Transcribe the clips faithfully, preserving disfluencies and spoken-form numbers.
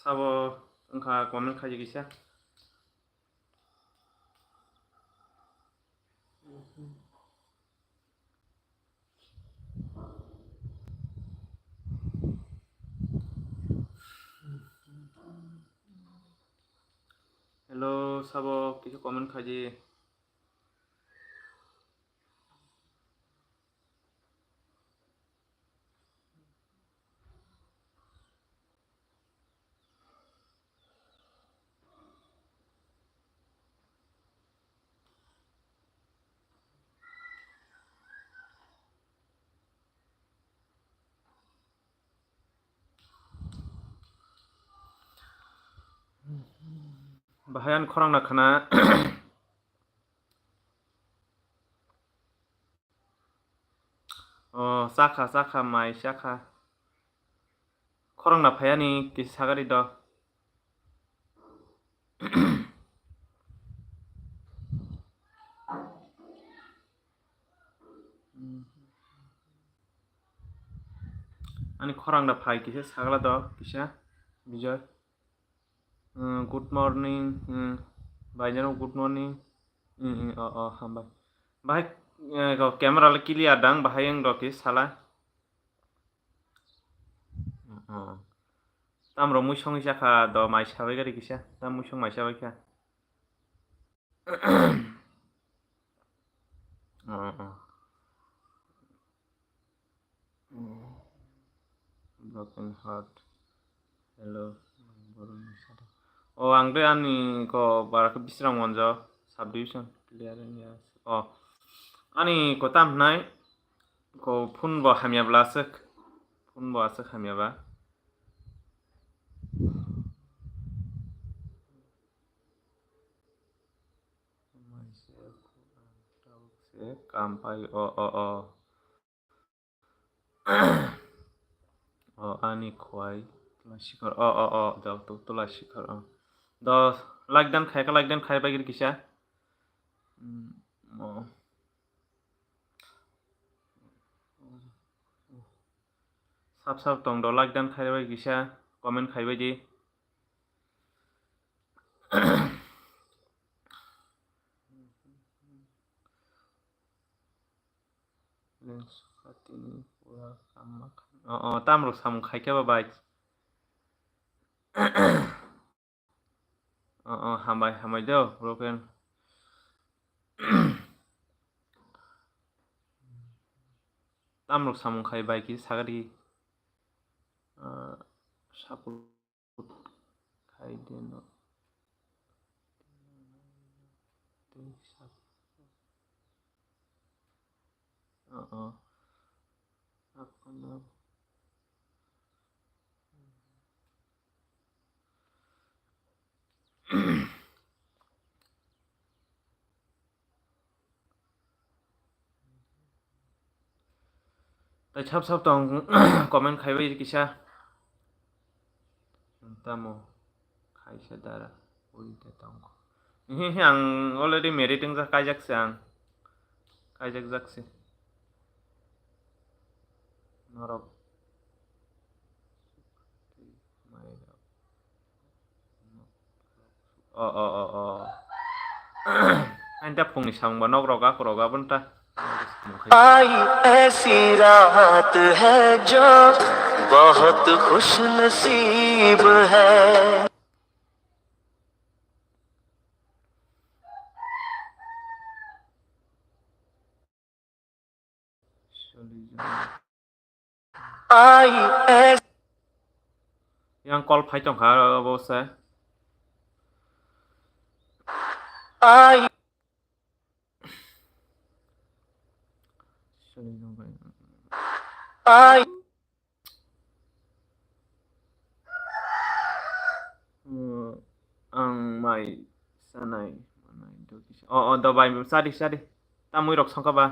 Sabo wngkha comment khaidi kisa. Hello, sabo kisa comment khaidi. Bahai ani khorang na khana. O, chakha, chakha, mai chakha. Khorang na phai ani kisa sagari do. Ani khorang da phai kisa sagala do kisa, Bijoy. Hmm, good morning. Hmm. Bai jano good morning. Hmm, hmm, oh, oh, hambai. Bahai, eh, go camera le clear dang, bahai ang do kisa sala. Oh. Tamro muisong isa kha do mai sabai gari kisa. Tam muisong mai sabai kha. Oh, oh. Broken heart. Hello. Oh, ang de ani ko bara ke Bisram Gonjo subdivision clear area. Oh. Ani ko tam nai ko phone bo hamya bla sek. Phone bo asek hamya ba. Kampai, oh, oh, oh. Oh, ani khwai. Tula sikhar, oh, oh, oh, do, tu-, tula sikhar, oh. Do, like dan khai ka, like dan khai bagir kisa. Hmm, oh. Sap sap tong do, like dan khai bai kisa, comment khai bai di. Lens khatini pura kamma khan. Oh, oh, tamrok samung khai khe ba bai. Oh, oh, hambai, hambai do, broken. Tamrok samung khai bai ki sagadi. Ah, sapul khai de no. Oh, oh. Apa no? Tai sap sap tong comment khai bai kisa. Tamo khaisa dara ui te tong. He he, ang already married wngjak, kaijak se ang. Kaijak jak se. Norok. Oh, oh, oh, oh. Ani ta phungni samung ba nok roga, roga bwta. Ai aisi raat hai jo bahut khush naseeb hai. Yang call phai tongkha obo se. Hmm, ang mai sanai, manai do kisa. Oh, oh, do bai, sadi, sadi. Tamui rok songkha ba.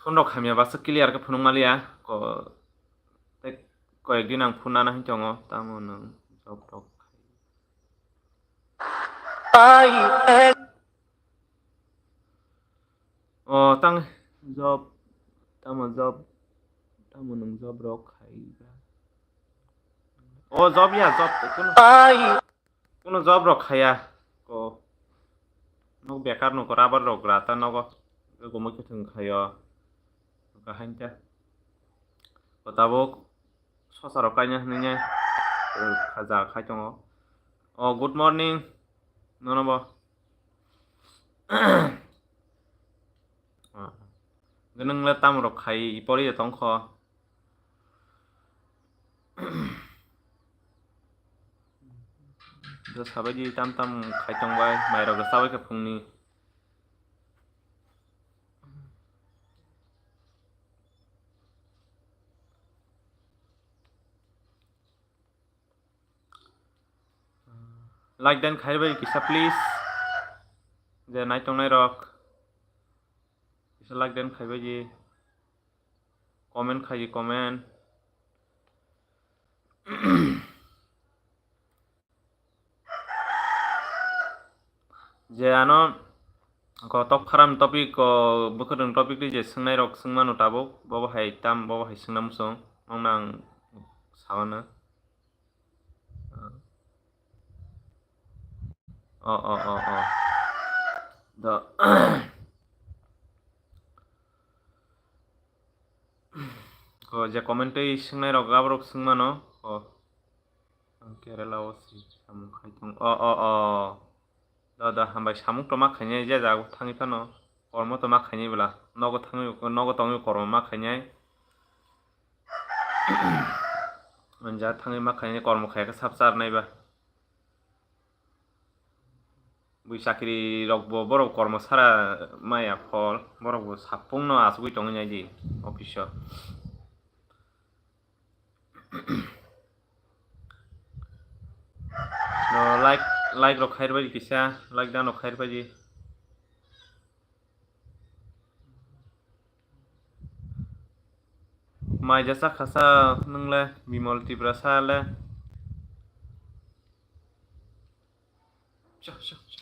Phone rok hamya ba se clear khe phunuk maliya. Ko, tei koyek din ang phone nana hin tongo. Tamo nang job rok. Ai, eh. Oh, tang job, tamo job, Tamo nwng job rok khai ba? O job ya, job kuno, kuno job rok khaya. Ko nok bekar no, ko rubber rok gra ta nogo. Gomo khe thwng khayo. Kaham ta. Ko tabuk sosa rok kaina hwnwi nai khaja khai tongo. O good morning. Nono bo. Gwnwng le tamo rok khai pori ya tongkho. Sabai di tam tam khai tongbai, mai rok sabai khe phungni. Like dan khai bai kisa please. Je nai tongnai rok kisa like dan khai bai di. Comment khai di, comment. Je ano ko tok kharam topic ko bwkhwrwng topic di je swngnai rok swngmano tabuk, bobo hai tam, bobo hai swngna muchung, nokna ang sagano. O, o, o, o. Do. Ko je comment tei swngnai rok, aborok swngmano. O. Ang Kerala o si samung khai tong. O, o, o. Da, da, hambai samung toma khainai, je jago thangwi phano kormo toma khainai bwla. Nogo thangwi, nogo tongwi kormo ma khainai. Anja thangwi ma khainai, kormo khaya khe sab charnai ba. Bui chakri rok bo borok kormo sara maya phol, borok bo sapung no asugwi tongwi nai di office o. No, like, like rok khair bai di kisa, like dan rok khair bai di. Mai jasa khasa nung le, Bimol Tiprasa le. Cha, cha, cha.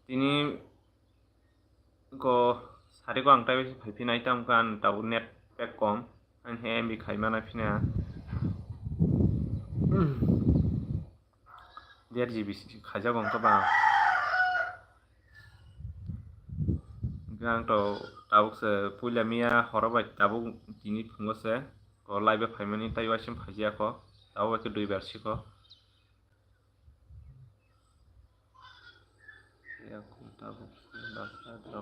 Tini ko sari ko ang tai phai phinai, tam khe ang tabuk net pack kom, ang he M B khai mana phina. Der G B khaijak wngkha ba. Ang to tabuk se puila miya horo bai tabuk tini phungo se ko live phaimani, tai waising phaijak kho, tabuk bai khe dui bar sikho.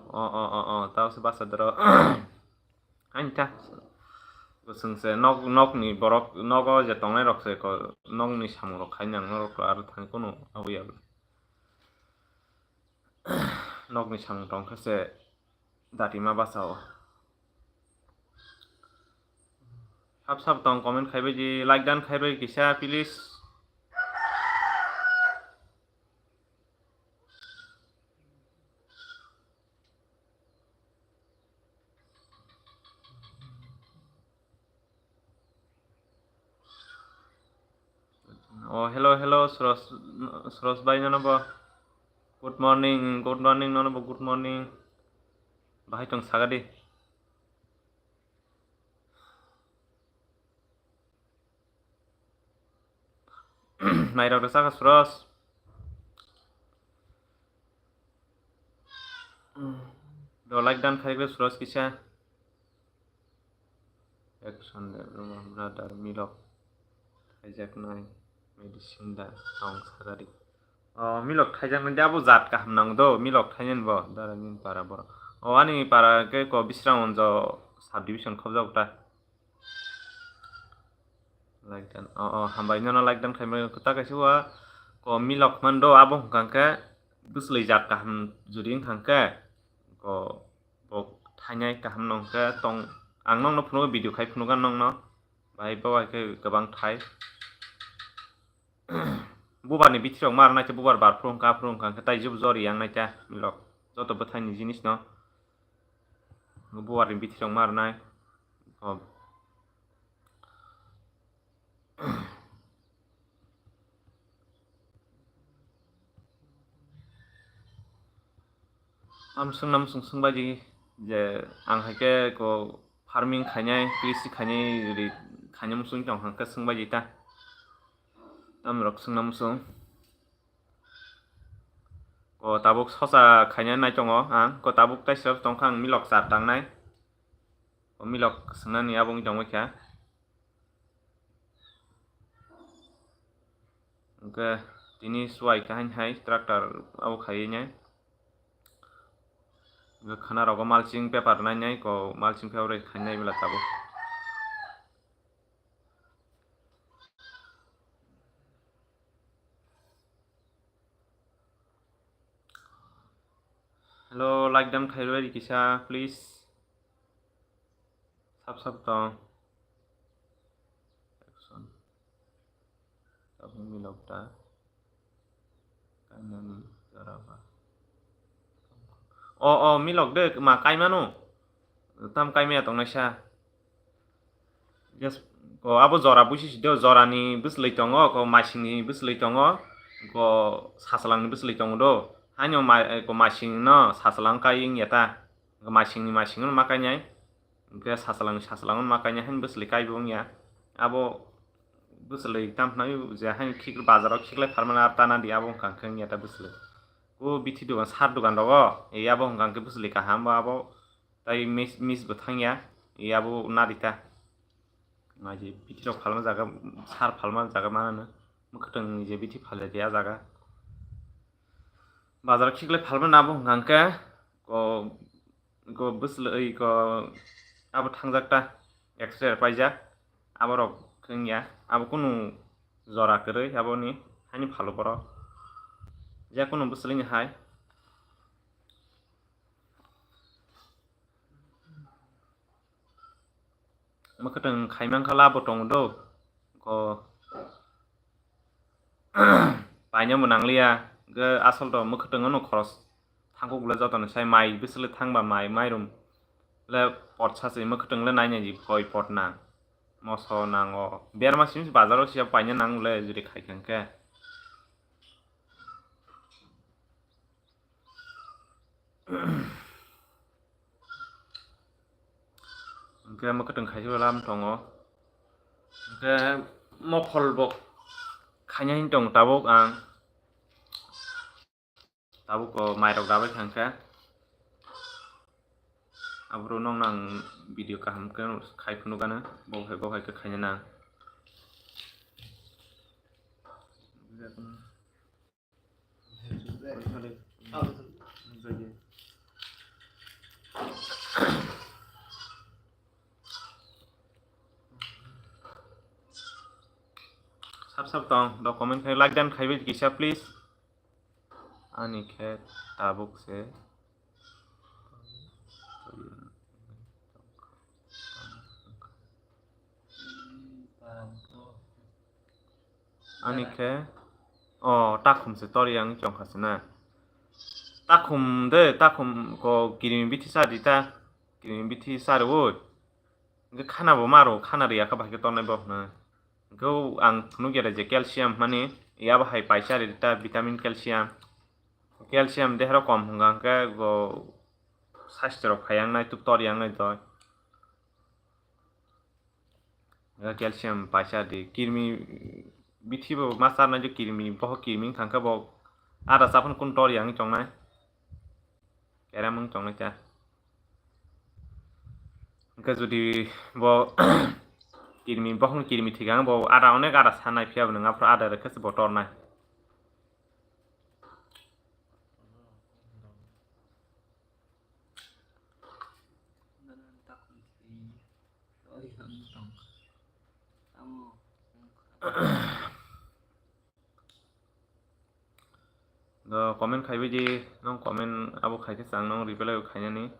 O, o, o, o, tabuk se basa drop. Ani ta. Bo chwng se nok, nokni borok, nogo je tongnai rok se ko, nokni samung rok khai nang norok aro thang kunu abo ya. Nokni samung tong khe se dati ma basa o. Sab sab tong comment khai bai di, like dan khai bai kisa please. O, hello, hello, Suros, Suros bhai, nono bo. Good morning, good morning, nono bo, good morning. Bahai tong sagadi. Nairok rwchak kha Suros. Do like dan khai rw Suros kisa. Action de brother milok thaijaknai medicine da tong sagadi. O milok thaijaknai de abo jat kaham nango do, milok thainani bo dara nini para borok. O ani para khe ko Bisramganj sub division khobjak ta. Like dan. O, o, hambai nono like dan khaimani kwtal kaisa wa. Ko milok man do abo hwnkha khe bwswlwi jat kaham juri wngkha khe ko bo thainai kaham no hwnkhe tong, ang nokno phunukgo video khai phunukgo nokno. Bai bo hai khe kwbang thai. Bubar ni bithi rok mar nai khe bubar bar phuru hwnkha, phuru hwnkha khe tai jor yang nai khe milok joto bwthai ni jinis no bubar ni bithi rok mar nai. O. Am swngna muchung swngbaidi je ang hai khe ko farming khainai, krisi khainai, ri khainai muchung tong hang khe swngbaidi ta. Am rok swngna muchung. Ko tabuk sosa khainai nai tongo ang, ko tabuk taisirok tongkha ang milok char tangnai. Ko milok swngnani abo wng tongwi kha. Hwnkhe tini suai kaham hai tractor abo khaiwi nai. Hwnkhe khwna rogo mulching paper nai nai ko mulching paper bai khainai bwla tabuk. Hello, like dam khairwi kisa, please. Sap sap tong. Action. Tabuk milok ta. Kainani jora ba. O, o, milok de, ma kaimano. Tam kaimaya tongnaisa. Yes, ko abo jora buisi si do, jorani bwslwi tongo, ko masingni bwslwi tongo, ko sasalangni bwslwi tongo do. Haino ma-, ko masingno sasalang kai wngya ta. Ko masingni masingno ma kainai. Hwnkhe sasalang sasalang ma kainai haino bwslwi kaibo wngya. Abo bwslwi tam hwnwi je haino khik-, bazaro khiklai pharmani aro tana di abo wngkha hwnkhe wngya ta bwslwi. O bithi dogan, sar dogan rogo, e abo hwnkha hwnkhe bwslwi kaham bo abo. Tai mis, mis bo thangya, e abo narita. Nai je bithi rok phalma jaga, sar phalma jaga manano. Mwkhwtwng ni je bithi phalya de a jaga. Bazar khiklai phalma nabo hwnkha hwnkhe, ko, ko bwslwi, ko abo thangjak ta, X-ray paijak. Aborok wngya, abo kunu jora kwrwi aboni haini phalo borok. Je kunu bwslwini hai. Mwkhwtwng khaimang kha labo tongo do. Ko painani bo nangliya, ge asol to mwkhwtwng no khoros thangkuk bwle joto ni sai mai bwswk le thangba mai mairum le pot sa se mwkhwtwng le naina ji poi pot nang moso nango berma simi bazar o siya paina nang le juri khai khe. Hwnkhe mwkhwtwng khaisa lam tongo. Hwnkhe mophol bo khaina hin tongo tabuk ang. Tabuk o mairok dabai thangkha. Aboro nokno ang video kaham khe khai phunukgano. Bo hai bo hai khe khaina nang. Sap sap tong, do comment khai, like dan khaibai kisa please. Ani khe tabuk se. Ani khe, o, takhum se tor yang chong kha se na. Takhum de, takhum ko kirimi bithi sa di ta. Kirimi bithi sa rw. Hwnkhe khana bo ma rw, khana rw ya kha bai khe tor nai bo hwno. Hwnkhe ang phunuk ya de je calcium hwnmani, ya bo hai paisa ri ta vitamin calcium. Calcium deha rok kom hwnkha hwnkhe bo saisto rok phai yang nai, tuk tor yang nai doi. Calcium paisa di, kirmi bithi bo ma charnai je kirmi, boho kirmi wngkha hwnkhe bo ada chaphano kun tor yang wng tongnai, kerem wng tongnai ta. Hwnkhe jodi bo kirmi, bohong kirmi thikang bo ada onek ada sanai phiya bo nwng aphuru ada rwkhe se bo tornai. Do comment khaibai di, nong comment abo khai khe chang nong reply khainani.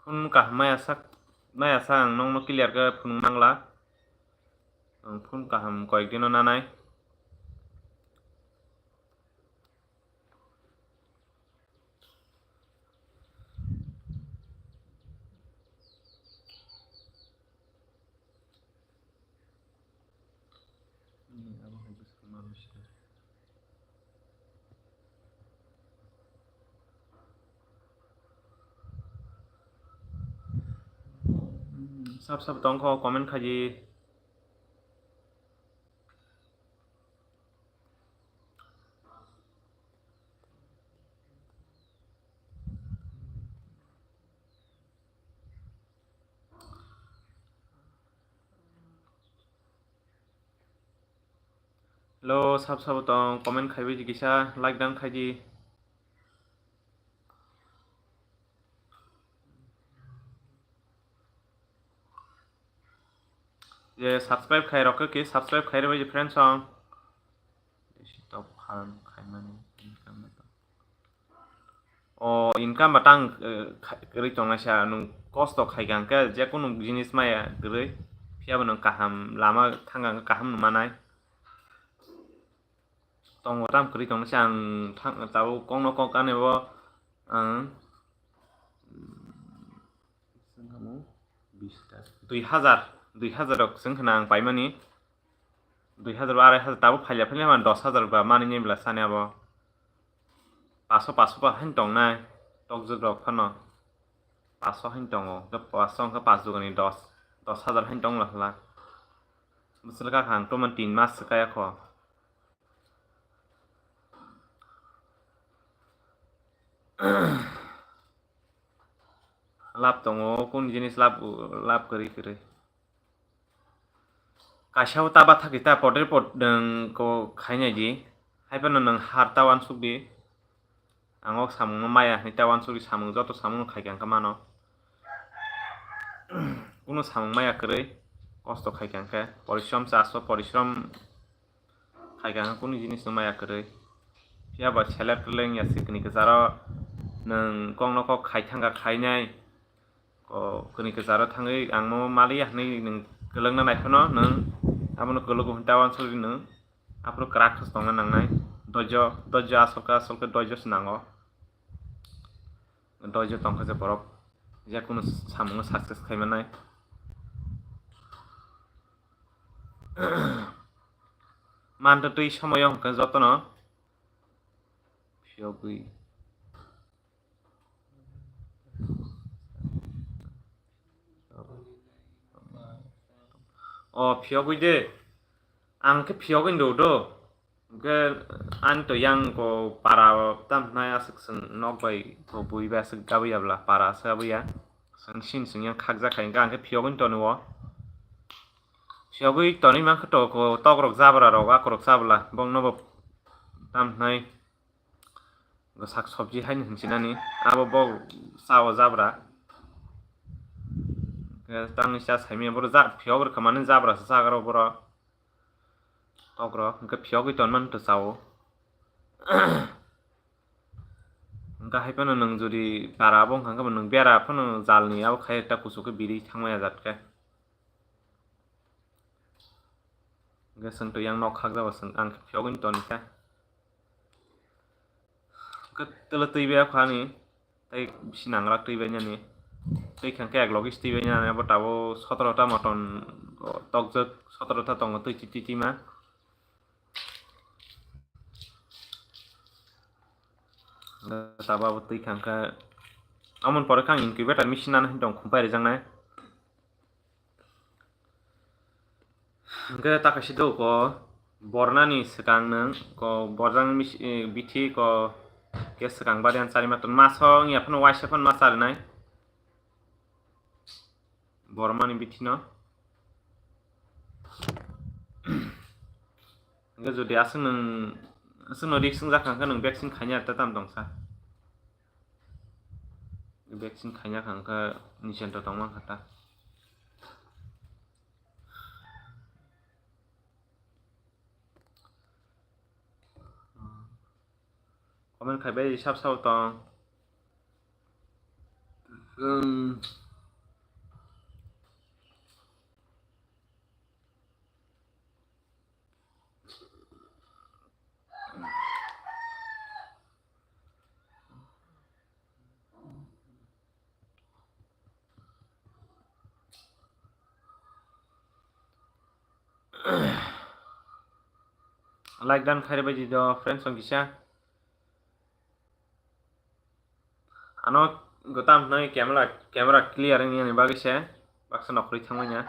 Phone kaham maya sak, maya sa ang nongno clear khe phunuk mangla. Ang phone kaham koyek dino nanai. Sab sab tongkho comment khaidi. Hello, sab sabo tong, comment khaibai di kisa, like dan khaidi. Je subscribe khai rok ke subscribe khai rwbai di friends song. Top khan khaimani income to. O income ba tang, eh, khai-, kwrwi tongnaisa, nwng kosto khaikha hwnkhe jekunu jinis maya kwrwi, phiyaba nwng kaham lama thangkha hwnkhe kaham nung manai. Tongo tam kwrwi tongnaisa ang thang-, tabuk kokno kok ani bo ang dui hajar, dui hajar rok swng khna ang paimani. Dui hajar ba arai hajar tabuk phaila phaila ma dos hajar ba manwi nai bwla sani abo. Paso, paso ba haino tongnai, tokjwk rok phano. Paso haino tongo, hwnkhe paso hwnkhe paso dugani dos, dos hajar haino tongla hwla. Bwswk kha ang toman tin mas se kaya kho. Lab tongo, kun jinis lab, lab kwrwi kwrwi. Kaisa o ta bathakhe ta poder pot nwng ko khainai di. Haiphano nwng har ta uansuk di. Ang o samung no maya hinwi ta uansuk di, samung joto samung no khaikha hwnkhe mano. Kunu samung maya kwrwi, kosto khaikha hwnkhe, porishrom chaso, porishrom khaikha hwnkhe kunu jinis no maya kwrwi. Phiya ba selep kwlwng ya sikni kwcharo nwng kokno kok khai thangkha khainai. Ko kwnwi kwcharo thangwi ang no maliya hwnwi nwng kwlwngna naiphano nwng abono kwlwgo hwn ta uansukdi nwng. Aphuru kwrak khe tongna nangnai. Doijo, doijo asolkhe, asolkhe doijo se nango. Doijo tongkha je borok jekunu samungo success khai manai. Manto twi somoyo hwnkhe jotono phiyogwi. O phiyogwi de. Ang khe phiyogwi ndo do. Hwnkhe ani to yang ko para tam hwnai aswk chwng nok bai ko bui bai aswk gabwi ya bwla para aswk abwi ya. Chwng sin chwng yang khakjak khai hwnkhe ang khe phiyogwi tono o. Phiyogwi tonwi mankhe to ko tok rok jabra rok akorok chabwla bongno bo tam hwnai. Sak sobji haino hinsinani abo bo sao jabra. Tangni cha saimanya boro jak phiyok rwkha mani jabra se jaga rok boro. Tok rok hwnkhe phiyogwi tonmani to sao. Hwnkhe hai phano nwng jodi para abo wngkha hwnkhe bo nwng bera phano jalni abo khai ekta kuchuk khe biri thangmaya jat khe. Hwnkhe chwng to yang nok khakjabo chwng ang phiyogwi tonikha. Hwnkhe tolo twi bai kha ani, tei bisi nangrak twi bai nani. Twi khangkhe ek logi twi bai nani, abo tabuk sotoro ta moton tokjak, sotoro ta tongo twi twi twi ma. Tabuk abo twi khangkhe, amoni pore khe ang incubator machine nani hinwi tong khumpai rijaknai. Hwnkhe ta kaisa do ko bornani swkang nwng ko borjak misi-, eh, bithi ko khe swkang bari ang chari ma ton maso wngya phano waisa phano ma charinai bormani bithi no. Hwnkhe jodi aswk nwng, aswk no risk wngjak kha hwnkhe nwng vaccine khaina ta tam tongsa. Vaccine khaina kha hwnkhe ni center tongma kha ta. Comment khai bai sab sabo tong. Chwng Like dan khairi bai di do friends song kisa. Ano gotam hnai camera, camera clear wngya ni bagwi se baksa nokhorwi thangmanya.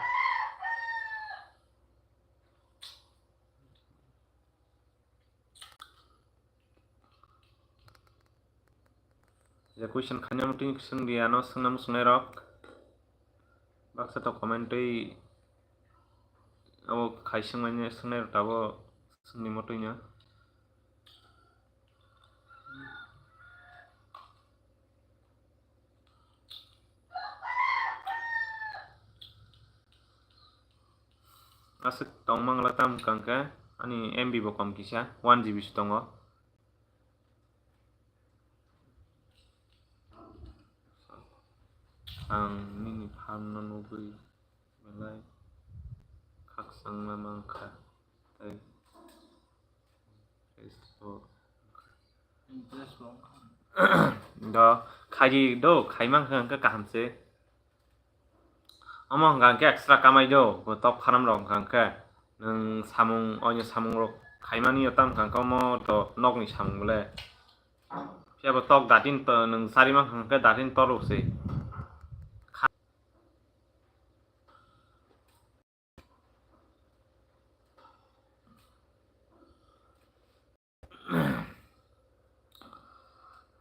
Je question khaina muchung swng di ano swngna muchungnai rok. Baksa to comment twi abo khai swngmani swngnairok tabuk swngni motwino. Aswk tongmangla tam kangkhe ani M B bo kom kisa one G B se tongo. Ang nini phan no nugwi belai khakchangma mankha tei Facebook. Do khaidi do khaimang kha hwnkhe kaham se. Omo hwnkha hwnkhe extra kamai do, bo tok pharam rok hwnkha hwnkhe nwng samung, oino samung rok khaimani yo tam hwnkha hwnkhe omo to nokni samung le. Phiya bo tok datin to nwng chari mankha hwnkhe datin tor rok se.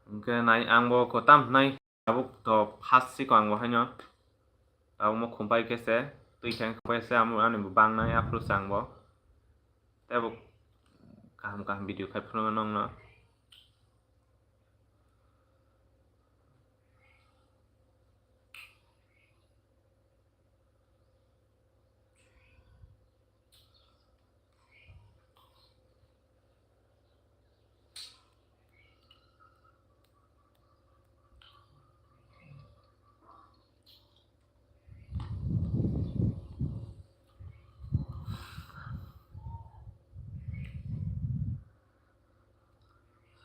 Hwnkhe nai ang bo kotam hwnai tabuk to first siko ang bo haino tabuk mo khumpai khe se twi khe khumpai se amo ani bo bangnai aphuru se ang bo tei bo kaham kaham video khai phuru nongno.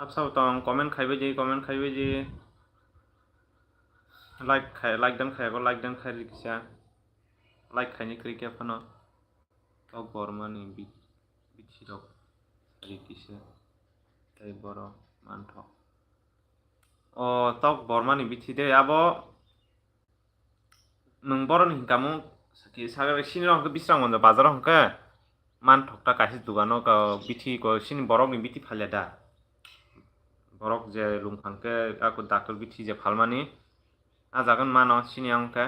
Sab sab tong comment khaibai di, comment khaibai di. Like khai, like dan khaiyago, like dan khai di kisa. Like khaini kwrwi khe phano. Tok Bormani bi-, bithi rok sari kisa. Tei borok manthok. O Tok Bormani bithi de abo. Nwng boroni hinkamu saki saga sini rok hwnkhe Bisramganj bazar o hwnkhe manthok ta kaisa dogano ka bithi ko sini borokni bithi phalya da. Borok je lungkha hwnkhe ako doctor bithi je phalmani a jaga mano sini ang khe.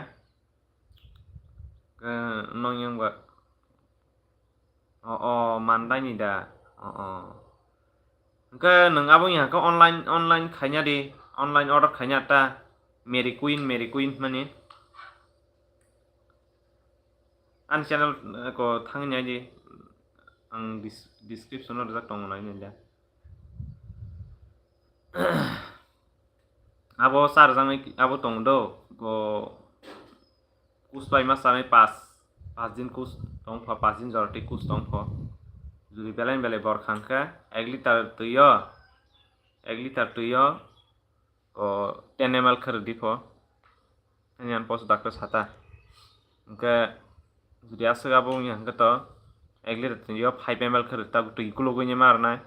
Khe nong yang ba. O, o, mandaini da. O, o. Hwnkhe nwng abo wngya khe online, online khaina di, online order khaina ta. Mary Queen, Mary Queen hwnmani. Ani channel, eh, ko thangwi nai di. Ang dis-, description o rijak tongo nai nai da. Abo charwjaknai abo tongo do, bo kus bai ma chanai pas, pas din kus tong pho, pas din jora tei kus tong pho. Jodi belai belai bor kha hwnkhe ek liter twi o, ek liter twi o, o, ten M L khe rw di pho. Ani ang poso doctor sata. Hwnkhe jodi aswk abo wngya hwnkhe to ek liter twi o five M L khe rw ta twi kulugwi nai ma rwnai.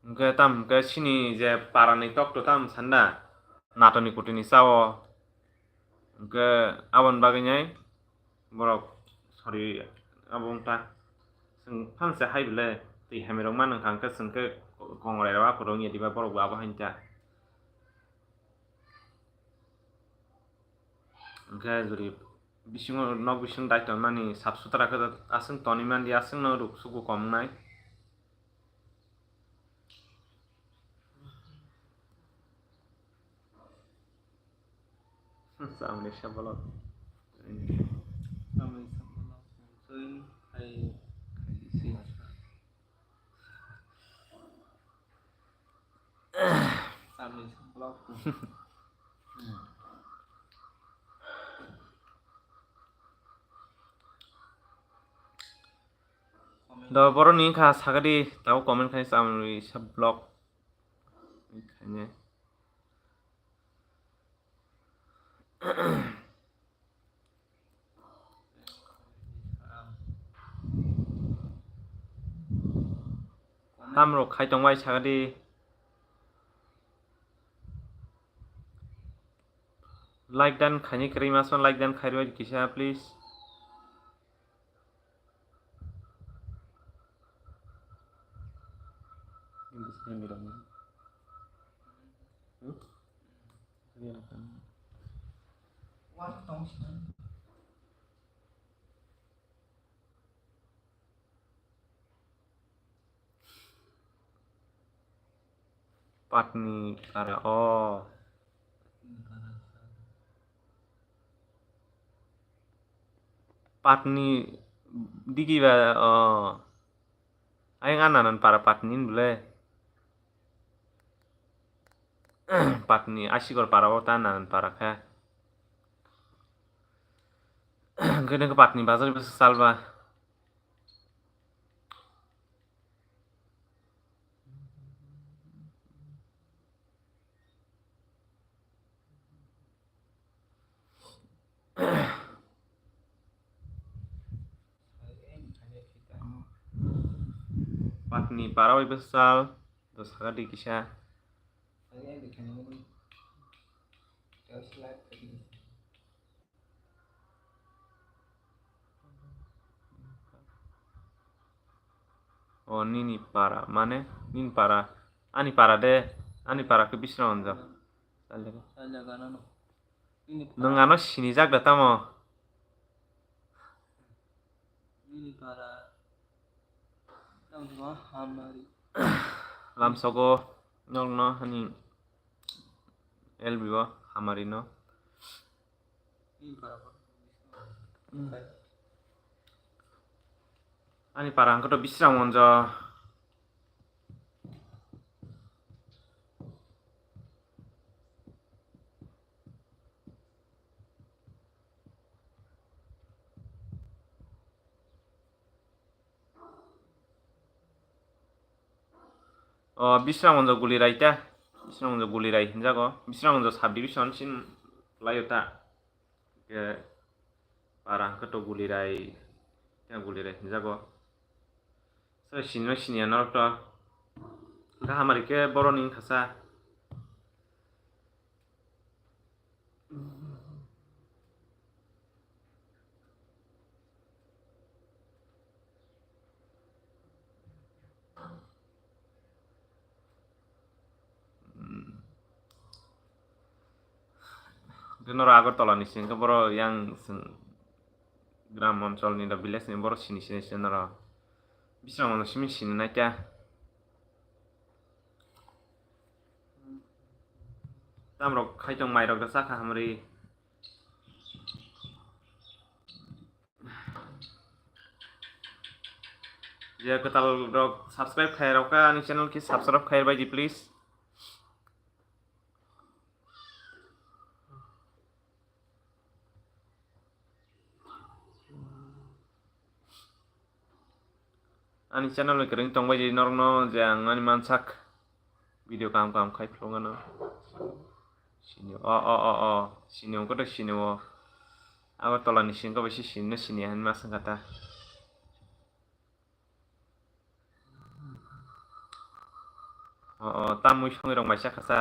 Hwnkhe tam hwnkhe sini je parani tok to tam sanda natoni kutini chao. Hwnkhe aboni bagwi nai borok sori abo wngkha. Chwng phan se hai bwle twi hamya rok ma nang kha hwnkhe chwng khe kongrai rok aphuru wngya diba borok bo abo hain ta. Hwnkhe jodi bisingo nok bising dai tonmani sap sutra khe aswk tonwi mandi aswkno ruk suku kom wngnai. Samni sabolok. Samni sabolok. Soin hai. Samni sabolok. Do boroni wngkha sakadi tabo comment khai samni sa vlog. Khaine. Tamrok khai tongbai sagadi. Like dan khaini kwrwi masma like dan khairwi kisa please. Patni para o. Patni digi ba o. Ayang ananan para patni bole. Patni asikor para o ta ananan para khe. Gede ke patni bazar bisa salba. Patni para bai bwsal, dos haga di kisa. O nini para, mane nini para, ani para de, ani para khe Bisramganj. Nwng ano sinijak da tamo? Lamsogo nokno hani L B o hamari no. Ani para hwnkhe to Bisramganj. O Bisramganj Gulirai ta. Bisramganj Gulirai hinjago. Bisramganj sub division sin laio ta. Ke para hwnkhe to Gulirai, ya Gulirai hinjago. Sir, sinino siniya norok to. Hwnkhe hamari khe boroni wngkha sa. Hwnkhe norok Agartala ni singkhe borok yang chwng gram oncholni da village ni borok sini sini se norok. Bisramganj simi sini naikha. Tamrok khaitong mairok da chakha hamri. Je kwtal rok subscribe khai rok ani channel ki subscribe khai bai di please. Ani channel ni kwrwng tongbai di norokno je ang ani mansak video kaham kaham khai philwng ano. Sini o o o o sini wngkha to sini o. Agartala ni sini khe bai se sini no sini ya hinma swngkha ta. O o tamwi songwi rok maisa kha sa.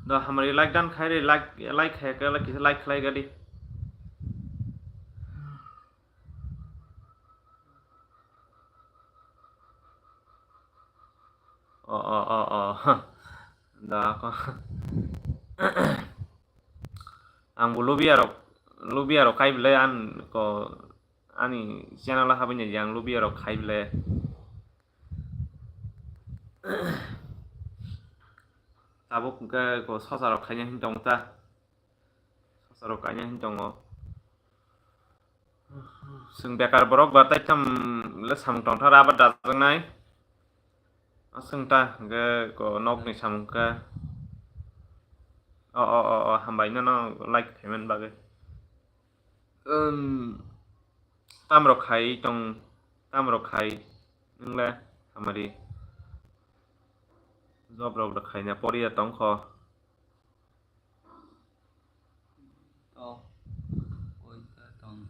Do hamari like dan khai re, like, like khai khe like, like khlai gadi. O o o o. Da ko. Ang bo lobby arok, lobby arok khai bele an ko ani channel o habini yang lobby arok khai bele. Tabuk hwnkhe ko sosa rok khaina hin tongo ta. Sosa rok khaina hin tongo. Chwng bekar borok ba tei tham le samung tongthar abo dajaknai. Aswng ta hwnkhe ko nokni samung khe. O o o o hambai nono like payment bagwi. Um, Tamrok khai tong, tamrok khai, nwngle hamari. Job rok da khaina poriya tongkho. Tok. Koita tong.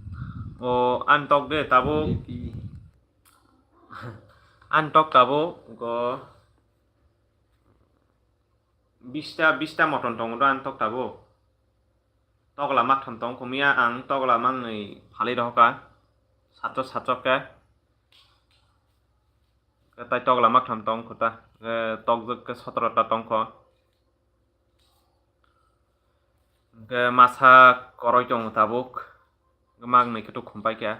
O, ang tok de, tabuk. Pi. Ang tok tabuk, go. Bista, bista moton tongo do ang tok tabuk. Tokla maktham tong khumiya, ang tokla mangnwi phalwi rohoka. Satro satro khe. Khe tai tokla maktham tong kho ta. Khe tokjwk khe sotoro ta tong kho. Hwnkhe masa koroi tongo tabuk. Mangnwi khe to khumpai khe.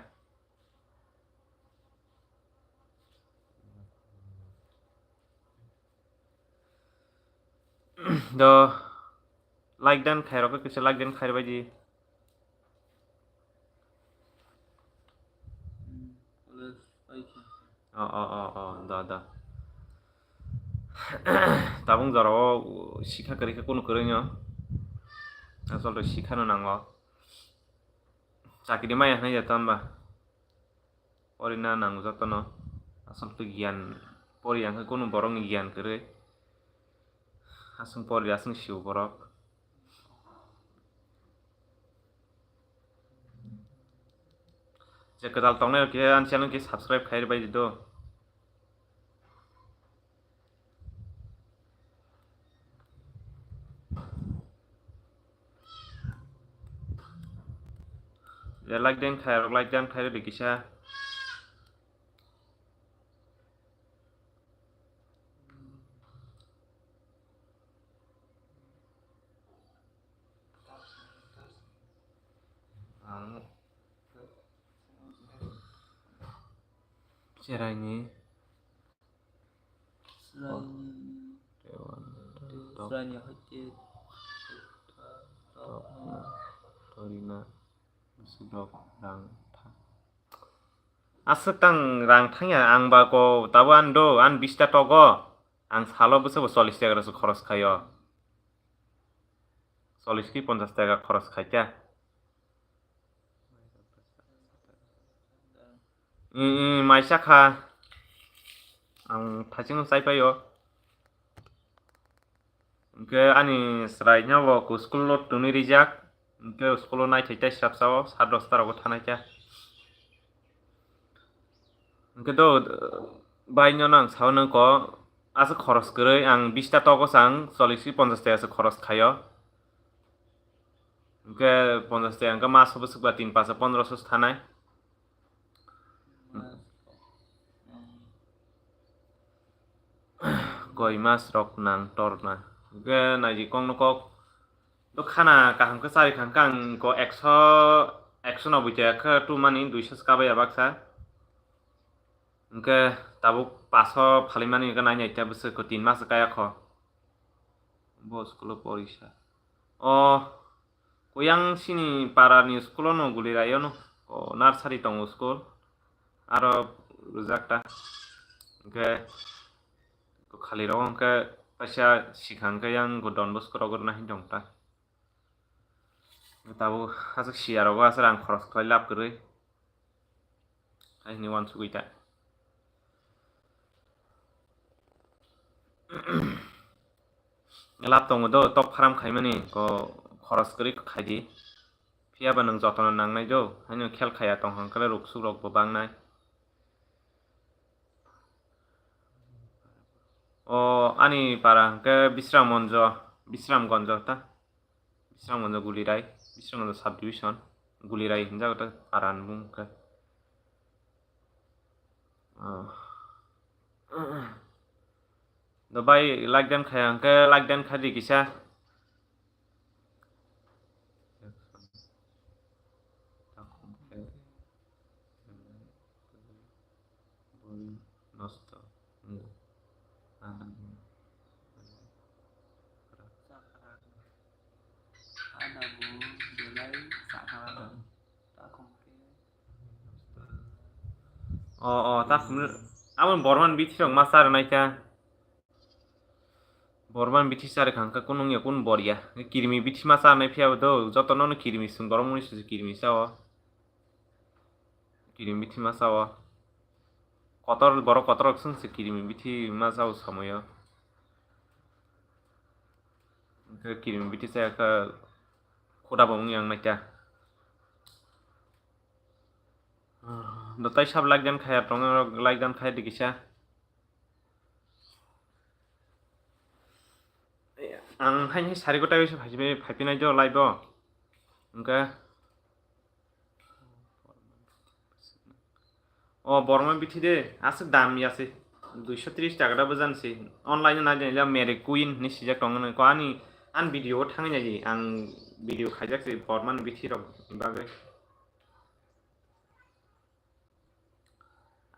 Do like dan khairok kisa like dan khairok baidi. O, o, o, o, da, da. Tabung jorao sikha kwrwi khe kunu kwrwino. Asol to sikha no nango. Chakri maya hwnwi ya tamba. Porina nango jotono. Asol to giyan pori ang khe kunu borokni giyan kwrwi. Aswng pori aswng sio borok. Je kwtal tongnai rok khe ani channel khe subscribe khai rwbai di do. Je like den khai rok like den khai rwdi kisa. Ang cheraini Sraini. Dewan. Tok. Sraini hoite. Tok. Torina. Sudok rang thang. Aswk tang rang thangya ang ba ko tabo an do an bista togo. Ang salo bwswk bo chollish taka rwswk khoros khaio. Chollish ki ponchash taka khoros khaikha. Ih, ih, maisa kha. Ang thachingno chaipaio. Hwnkhe ani chwraino bo ku school-o twnwi rijak. Hwnkhe school-o naithai tei srapsa-o, sat dosta rogo thanai kha. Hwnkhe do, baino nang sao nang ko, aswk khoros kwrwi, ang bista togo chang, chollish ki ponchash taka se khoros khaio. Hwnkhe ponchash taka hwnkhe maso bwswkba tin paso pondroso thanai. Koi mas rok nang torna. Hwnkhe naidi kokno kok. Do khana kaham khe chari kha hwnkhe ang ko ekso, ekso noboi taka khe tumani duiso se kabaiya baksa. Hwnkhe tabuk paso phalimani hwnkhe nai nai ta bwswk ko tin mas kaya kho. Bo school-o porisa. O, kuyang sini para ni school-o no guli raio no. O, nursery tongo school. Aro rwjak ta. Hwnkhe, ko khali rogo hwnkhe kaisa sikha hwnkhe yang go Don Bosco rogo rwna hin tong ta. Tabuk aswk siya rogo aswk rang khoros khlai lab kwrwi. Hai hwnwi uansugwi ta. Lab tongo do, tok pharam khaimani, ko khoros kwrwi khaidi. Phiya ba nwng jotono nangnai do, haino khel khaya tong hang khe ruksuk rok bo bangnai. O ani para hwnkhe Bisram Monjo, Bisram Gonjo ta. Bisramganj Gulirai, Bisramganj subdivision, Gulirai hinjago ta para ni bumung khe. Ah. Do bai like dan khai hwnkhe like dan khai di kisa. Bori nosto wngo. Ang Ada bo belai sakha takhum khe. O, o, takhum. Abo borman bithi rok ma char nai kha. Borman bithi char kha hwnkhe kun wngya kun bor ya. Kirimi bithi ma char nai phiya bo do, joto no kirimi swng borok muni se kirimi sao. Kirimi bithi ma sao. Kotor, borok kotor rok chwng se kirimi bithi ma sao samoyo. Hwnkhe kirimi bithi chaya khe khuda bo wng yang naikha. Do tai sab like dan khaya tongo, like dan khaya di kisa. Ang haini sari gota bai se phai, phai phinai do live o. Hwnkhe o borma bithi de aswk dam ya se. Duiso tris taka da bwjan se. Online na jani la Mary Queen ni sijak tongo ko ani, an video o thangwi nai di. Ang video khaijak se borma ni bithi rok bagwi.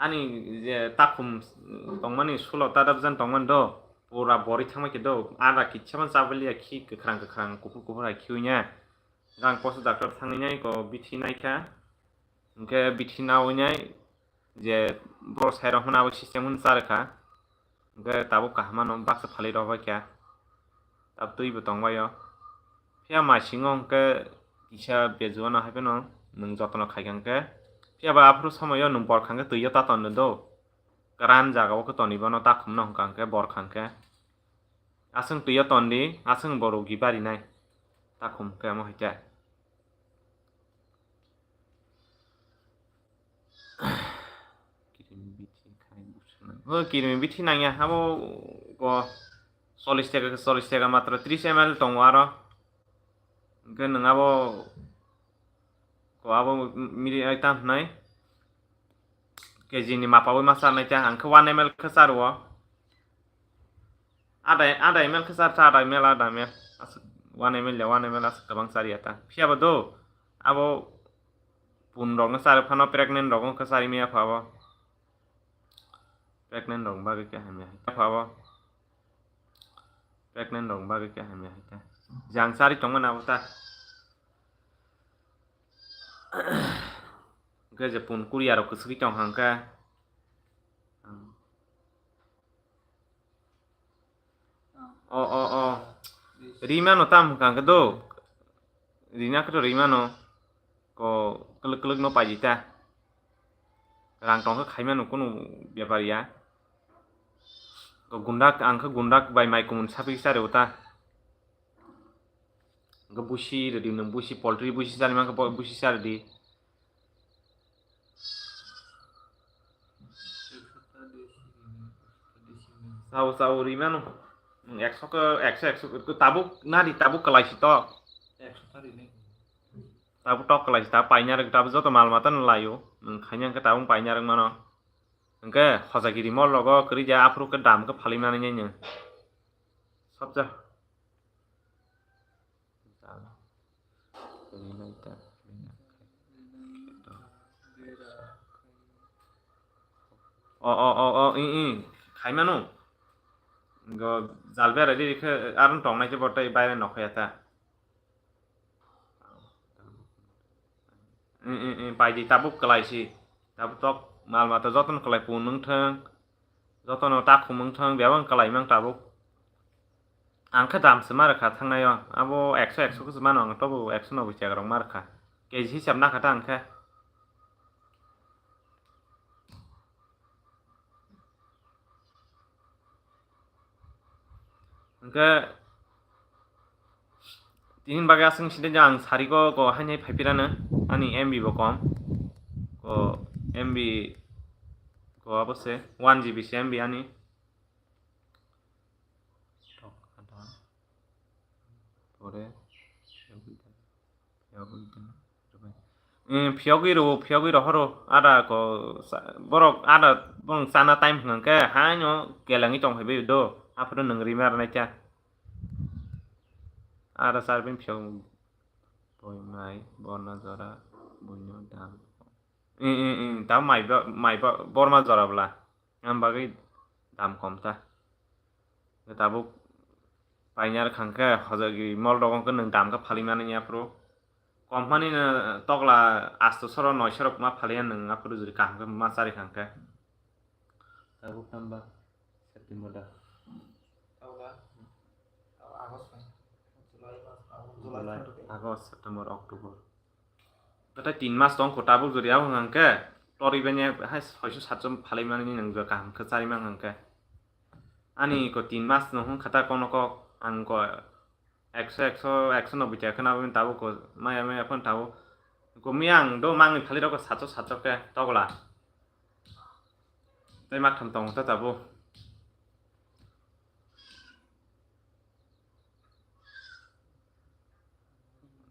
Ani je takhum tongmani, sulo tadabjan tongmani do, pura bori thangma khe do, ada kichama chabaliya, khi kwkhrang kwkhrang, kuphur kuphur hai khiwi nya. Gang poso doctor thangwi nai ko bithi naikha, hwnkhe bithi nawi nai je bro sai rok hwnwi abo system hwnwi charwkha. Hwnkhe tabuk kaham mano baksa phalwi rw bai kha. Tab twi bo tong bai o. Phiya mai singo hwnkhe kisa bejuano hai phano nwng jotono khai kha hwnkhe. Phiya ba aphuru somoyo nwng bor kha hwnkhe twi o ta ton do. Kwran jaga o khe toni bono ta khumno hwnkha hwnkhe bor kha hwnkhe. Aswng twi o ton di, aswng bo rugi bari nai. Ta khum khe omo hai khe. Kirimi bithi khai buchana. O kirimi bithi nangya, abo ko chollish taka, chollish taka matro tris M L tongo aro. Hwnkhe nwng abo ko abo miri ai tam hwnai. K G ni mapaui ma charnai ta, ang khe one M L khe charo. Ada, ada M L khe char ta, ada M L, ada M L. Aswk one M L ya, one M L aswk kwbang chariya ta. Phiya bo do, abo pun rokno chari phano pregnant rok wngkha chari maya pha bo. Pregnant rok bagwi khe hamya hai ta pha bo. Pregnant rok bagwi khe hamya hai ta. Jang chari tongmani abo ta. Hwnkhe je pun kuriya rok kwchwgwi tong kha hwnkhe. O, o, o. Rimano tam hwnkha hwnkhe do. Rina khe to rimano. Ko kwlwk kwlwk no paidi ta. Rang tong khe khaimano kunu bepar ya. Ko gundak, ang khe gundak bai mai kumun saphi chari o ta. Hwnkhe busi rwdi nwng, busi poultry busi chari mankhe bo-, busi chari di. Chao, chao, rimano. Nwng ekso khe, ekso, ekso khe, tabuk nadi, tabuk kwlaisi tok. Tabuk tok kwlaisi, tabuk painarwk, tabuk joto mal mata no laio. Nwng khaina hwnkhe tabuk painarwk mano. Hwnkhe hojagiri mol rogo kwrwi ja, aphuru khe dam khe phalwi manwi nai nwng. Sobja. O, o, o, o, i, i, khaimano. Go jal bera di khe, aron tongnai khe bo tei baire nokha ya ta. I, i, i, paidi tabuk kwlaisi. Tabuk tok mal mata jotono kwlai pun wngthang. Jotono takhum wngthang, bebak kwlai mang tabuk. Ang khe dam se ma rwkha thangnai o. Abo ekso, ekso khe se mano, ang tobo ekso noboi chek rok ma rwkha. K G hisab nakha ta ang khe. Hwnkhe tini bagwi aswk side jang sari go, go haini hai phai pirano, ani M B bo kom. Go M B go abo se one G B se M B ani. Pore phiyogwi rw, phiyogwi rohoro, ada ko sa-, borok ada bong chana time hwnkhe haino kelengwi tong phaibai do, aphuru nwng rima rwnai kha. Ada sarbin phiyok boi mai borna jora buino dam. Tabuk mai ba, mai ba borma jora bwla. Ang bagwi dam kom ta. Tabuk painarwk hwnkhe hojagiri mol rok wngkhe nwng dam khe phalwi mani aphuru. Company no tokla asto soro noisho rok ma phalwi ya nwng aphuru juri kaham khe ma chari hwnkhe. Tabuk tamba September da. Tokla August, July, August, September, October. Tei tin mas tong kho tabuk jori abo hwnkhe torwi banya hai soiso satso phalai mani nang jo kaham khe chari mang hangkhe. Ani ko tin mas no hwn khata kono kok ang ko ekso, ekso, ekso noboi taka khna bini tabuk ko maya, maya phone tabuk. Ko miyang do mangni phali rok satso, satso khe togla. Tei mak tham tong ta tabuk.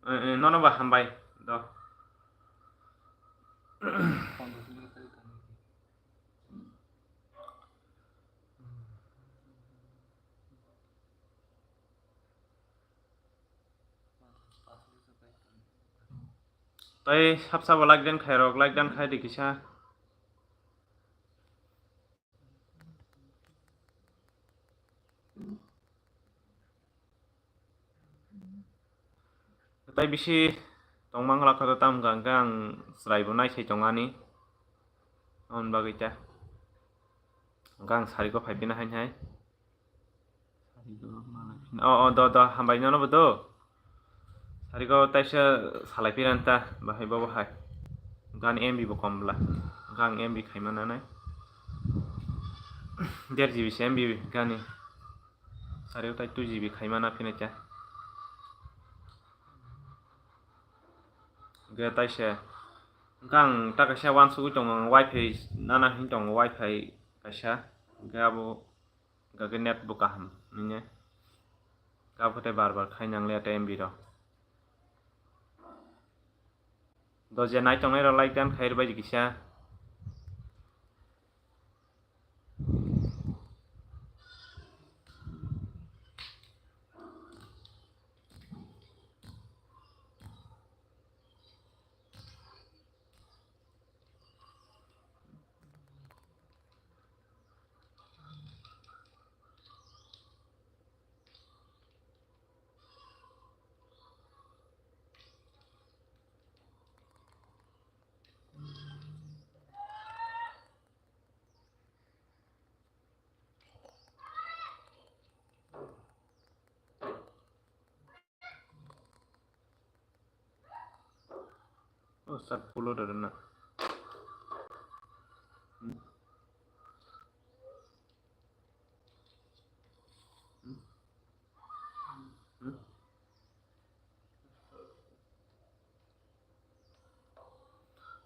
Eh, eh, nono ba hambai do. Tei sapsa bo like dan khai rok, like dan khai di kisa. Tai bisi tongmang lakha to tam hwnkha hwnkhe ang chwrai bo naisai tongani. Aboni bagwi ta hwnkha ang sari go phai pina hain hai. O, o, do, do, hambai nono bo do. Sari go taisa salai piran ta bahai bo bahai. Gan M B bo kom bla. Gan M B khaima nanai. Der G B se M B gani. Sari tai two G B khaima na phine cha. Ge taise. Gang ta kaisa wansugwi tongo, wifi nana hin tongo, wifi kaisa. Ge abo ge net bo kaham nini. Abo khe bar bar khai nang le ta M B rok. Do je nai tongnai rok like dan khai rwbai di kisa. O sat pulo da na.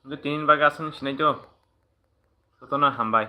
Hwnkhe tini bagwi aswk sinai do. Jotono hambai.